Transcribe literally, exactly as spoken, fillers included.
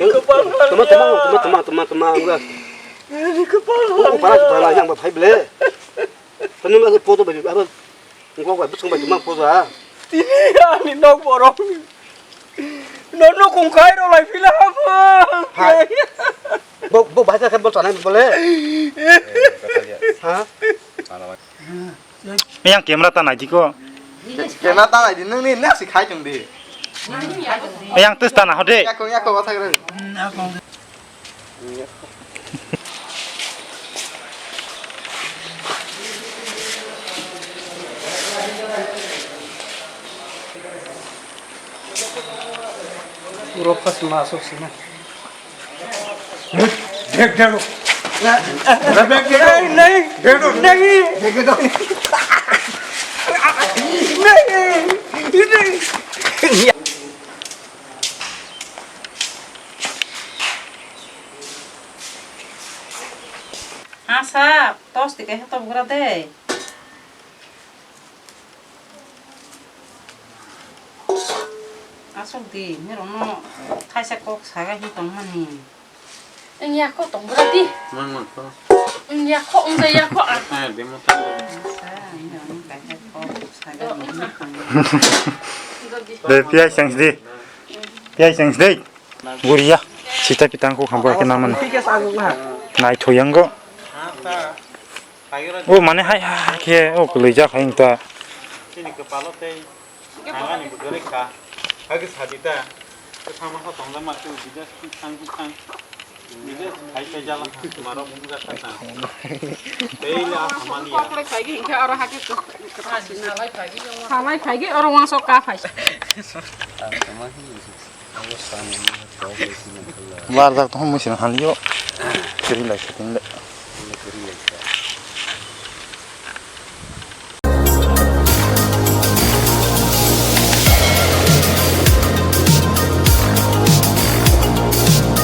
Tama, tama, tama, tama, tama, tama, wngkha. Ani kwpal hamya. Para, para, yang ba phai ble. Tani ma podo bai, abo, wngkha bai, bwswng bai, tama podo, ha. Tini ani nok borok. Nono kung khai rw lai phila hapang. Hai. Bo, bo bahai kha bol chanai bole. Ha? Yang camera ta nai di ko. Camera ta nai di, nung ni nasi khai tong di. Yang tes ta na hode. Yakung, yakung, wathak re. Puro pas masuk sini. Dek, dek. Dek, dek. Nahi, nahi. Dek, dek. Nahi. Dek, dek. Nahi. Nahi. Asa, tos tike heto bugra de. Aswk di, nirokno kaisa kok saga hin tongmani. Wng ya kho tong bwradi. Mang mang kho. Wng ya kho, wng ya kho, ah. Eh, demo tang. Asa, nirokno kaisa kok saga hin tongmani. De, piyai chang sidi. Piyai chang sidi. Guriya. Sita pitang kok hambar khe nangmani. Naithok yang go. O mane hai hai khe o kwlwijak hai wngta. Chini kwpalo tei thangani bo kwrwi kha. Hagi sadi ta. Thangma kha tongda ma tu bidas thang thang. Bidas hai khe jala kha. Marok mungja kha ta. Tei la hamani ya. Kokle phaigi hinkhe oro hake ko. Salai phaigi oro wangso ka phai. Bar jak tong musi halio. Kiri lai kiri lai.